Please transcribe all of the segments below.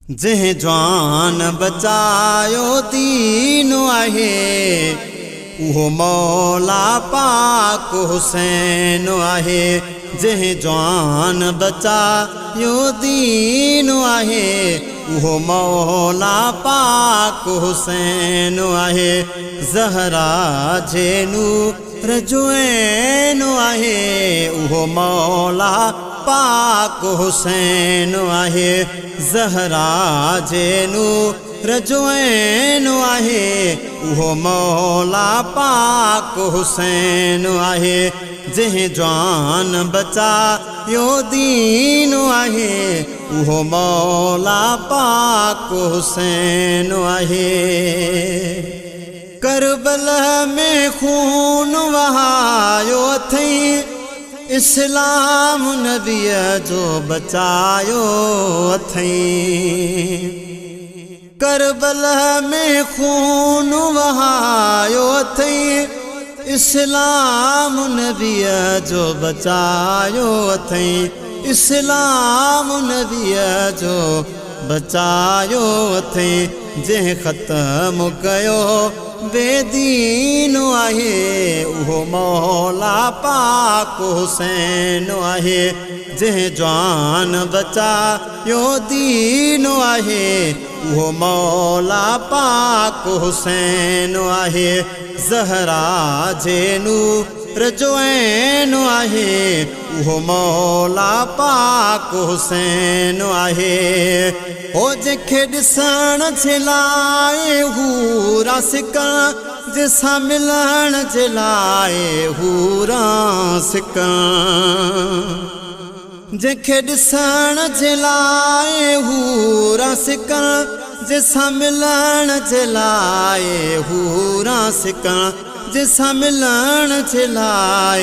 جنهن جوان بچايو دين آهي، اهو مولا پاڪ حسين آهي. جنهن جوان بچايو دين آهي، اهو مولا پاڪ حسين آهي. زهرا جي نور جو عين آهي، اهو مولا پاڪ حسين آهي. زهرا جي نور جو عين آهي، اهو مولا پاڪ حسين آهي. جنهن جوان بچايو دين آهي، اهو مولا پاڪ حسين آهي. ڪربل ۾ خون وهايو اٿئي، اسلام نبيء جو بچايو اٿئي. ڪربل ۾ خون وهايو اٿئي، اسلام نبيء جو بچايو اٿئي. اسلام نبيء جو بچايو اٿئي. جنهن ختم ڪيو بيدين آهي، اهو مولا پاڪ حسين آهي. جنهن جوان بچايو دين آهي، اهو مولا پاڪ حسين آهي. زهرا جي نور جو عين آهي، اهو مولا پاڪ حسين آهي. او جنهن کي ڏسڻ جي لاءِ حوران سڪن، جنهن سان ملڻ جي لاءِ حوران سڪن. جنهن کي ڏسڻ جي لاءِ حوران سڪن، جنهن سان ملڻ جي لاءِ حوران سڪن. جنهن سان ملڻ جي لاءِ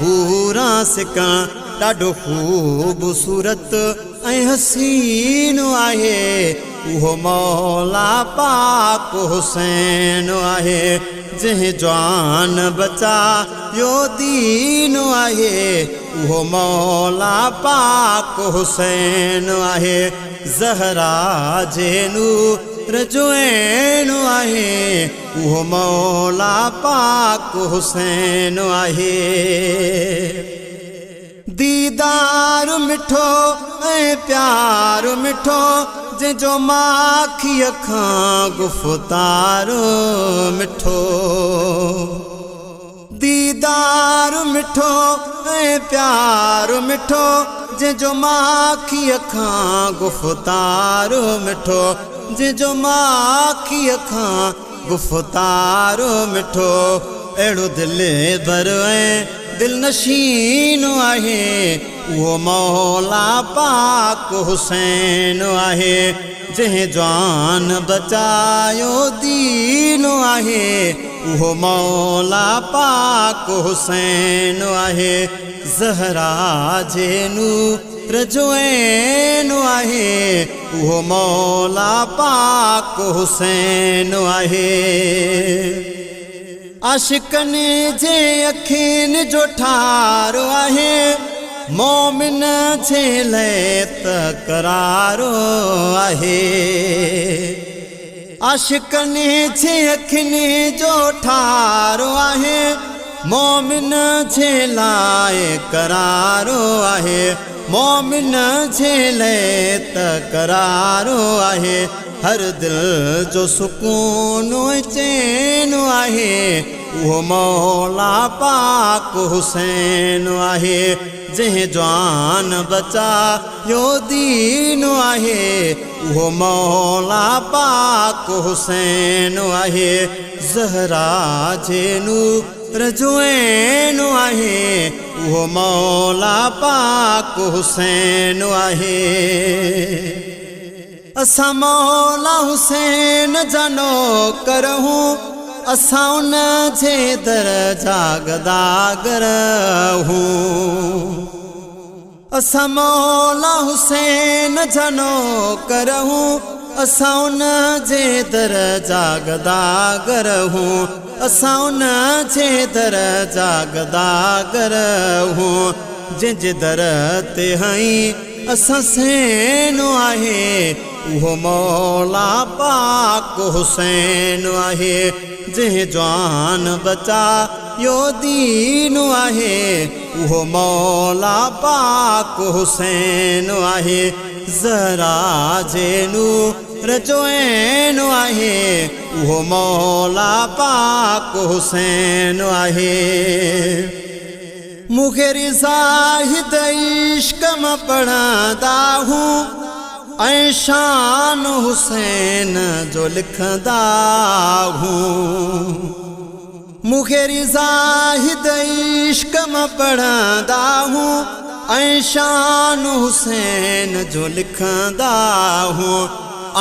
حوران سڪن. ڏاڍو خوبصورت ۽ حسين آهي، اهو مولا پاڪ حسين آهي. جنهن جوان بچايو دين آهي، اهو مولا پاڪ حسين آهي. زهرا جي نور جو عين آهي، اهو مولا پاڪ حسين آهي. ديدار مٺو ۽ پيار مٺو، جنهن جو ماکيءَ کان گفتار مٺو. ديدار مٺو ۽ پيار مٺو، جنهن جو ماکيءَ کان گفتار مٺو. جنهن جو ماکيءَ کان گفتار مٺو. اهڙو دل بر ۽ دل نشين آهي، اهو مولا پاڪ حسين آهي. جنهن جوان بچايو دين آهي، اهو مولا پاڪ حسين آهي. زهرا جي نور جو عين آهي، اهو مولا پاڪ حسين آهي. عاشقن جي اکين جو ٺار آهي، مومن جي لاءِ تڪرار آهي. عاشقن جي اکين جو ٺار آهي، مومن جي لاءِ قرار آهي. مومن جي لاءِ تڪرار آهي. هر دل جو سڪون چين آهي، اهو مولا پاڪ حسين آهي. جنهن جوان بچايو دين آهي، اهو مولا پاڪ حسين آهي. زهرا جي نور جو عين آهي، اهو مولا پاڪ حسين آهي. اسان مولا حسين جا نوڪر هون، اسان ان جي در جا گداگر هون. اسان مولا حسين جا نوڪر هون، اسان ان جي در جا گداگر هون. اسان ان جي در جا گداگر هون. جنهن جي در تي هئي اسان سينو آهي، اهو مولا پاڪ حسين آهي. جنهن جان بچايو دين آهي، اهو مولا پاڪ حسين آهي. زهرا جي نور جو عين آهي، اهو مولا پاڪ حسين آهي. مون کي زاهد عشق مان پڙهندا هون ۽ شان حسين جو لکندا هون. مون کي زاهد عشق مان پڙهندا هون ۽ شان حسين جو لکندا هون،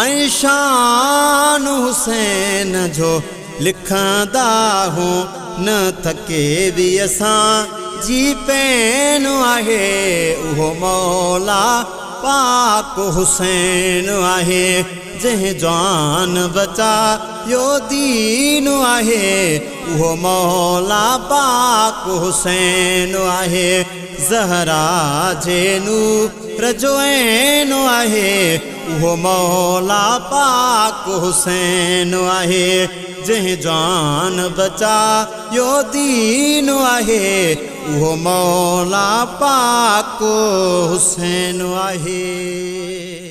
۽ شان حسين جو لکندا هون. نه ٿڪي به اسان جي پين آهي، اهو مولا پاڪ حسين آهي. جنهن جان بچايو دين آهي، اهو مولا پاڪ حسين آهي. زهرا جي نور جو عين آهي، اهو مولا پاڪ حسين آهي. جنهن جان بچايو دين آهي، اهو مولا پاڪ حسين آهي.